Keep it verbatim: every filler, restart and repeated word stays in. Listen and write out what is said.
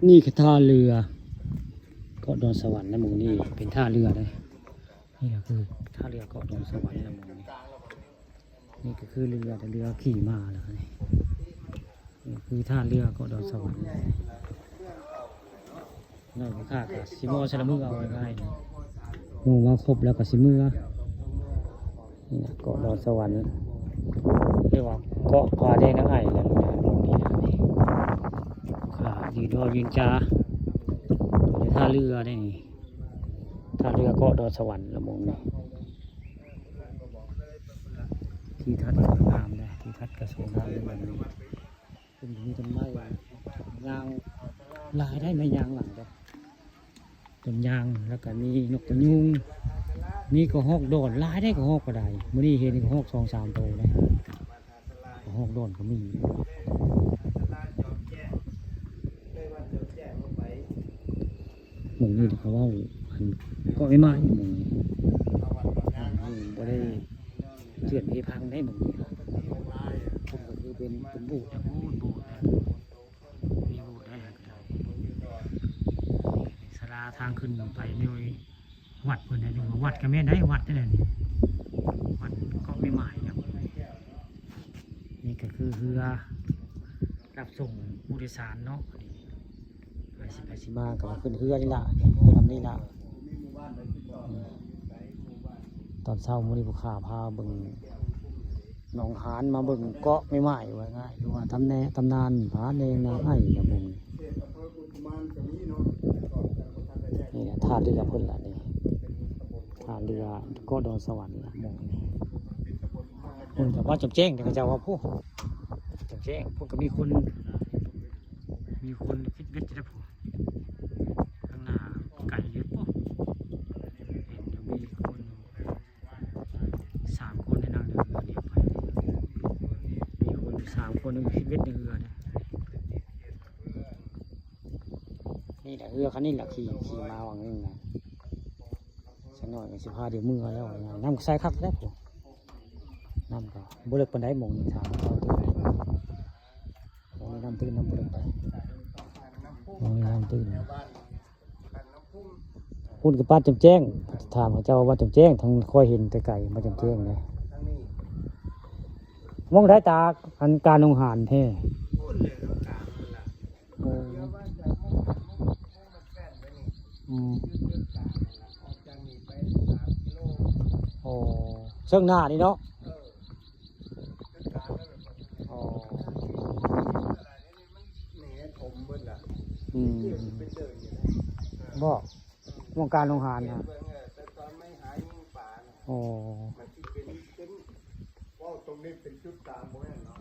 นี่คือท่าเรือเกาะดอนสวรรค์นะหมู่นี่เป็นท่าเรือเลยนี่ก็คือท่าเรือเกาะดอนสวรรค์นะหมู่นี่นี่ก็คือเรือแต่เรือขี่มาแล้วนี่นี่คือท่าเรือเกาะดอนสวรรค์นี่ก็ค่ากับซิมอสารมือเอาง่ายๆหมู่มาครบแล้วก็ซิมือ นี่นะเกาะดอนสวรรค์เรียกว่าเกาะผาแดงนางไอ่แหละนะตรงนี้นะนี่ค่ะยืนรอยืนจาอยู่ในท่าเรือได้นี่ท่าเรือเกาะดอนสวรรค์ละมงนี่ที่ทัดสวยงามนะที่ทัดกระสวยงามเลยแบบนี้เป็นมีต้นไม้ยางลายได้ไหมยางหลังเด้อ ต้นยางแล้วก็มีนกกระยูงมีกระฮอกดอนหลายได้กระฮอกก็ได้มื้อนี้เห็นกระฮอกสองสามตัวได้กระฮอกดอนก็มีหม่องนี้เขาเว่าอันก็ไม่มาหม่องนี้บ่ได้เถื่อนเพพังได้หม่องนี้ผมก็คือเป็นเป็นบูดนะบูดบูดนะ มีโบสถ์ได้ก็ได้ศาลาทางขึ้นไปในวัดเพิ่นได้ดูว่าวัดก็แม่นได้วัดนั่นแหละนี่วัดก็ไม่หมายนะนี่ก็คือเรือรับส่งผู้โดยสารเนาะไปสิไปสิมาก็มาขึ้นเรือนี่ละลำนี่ละตอนเช้ามื้อนี้ผู้ข้าพาเบิ่ง หนองหานมาเบิ่งเกาะไม่ไหม้ว่าง่ายหรือว่าตำแหน่งตำนานผาแดงนางไอ่นะบุงนี่แหละท่าเรือเพิ่นละนี่ท่าเรือเกาะดอนสวรรค์ละมองนี่เพิ่นกับว่าจำแจ้งแต่เขาเจ้าว่าผู้จำแจ้งเพิ่นก็มีคนมีคนคิดเวทจะได้ผู้ข้างหน้าไก่เยอะปุ๊บเห็นจะมีคน สามคนได้นั่งเรือเดียวไปมีคนสามคนนึงชีวิตในเรือนะนี่แหละเรือคันนี้แหละขี่ขี่มาหวังนึงนะสักหน่อยก็สิพาเดี๋ยวมือแล้วนะน้ำใส่คักแล้วผมน้ำก็บ่เลิกปานใดหมองนี่ถามเขาตัวนี้หมองนี่น้ำตื้นน้ำบ่เลิกไปหมองนี่น้ำตื้น คุณกับป้าจำแจ้งถามเขาเจ้าว่าจำแจ้งทางคอยเห็นแต่ไกลมาจำแจ้งนะมองได้ตาอันการองหารแท้อืมโอ้เชิงหน้านี่เนาะอ๋อ อืมบอกวงการโรงหารนะโอ้ตรงนี้เป็นจุดตามบ่แม่นเนาะ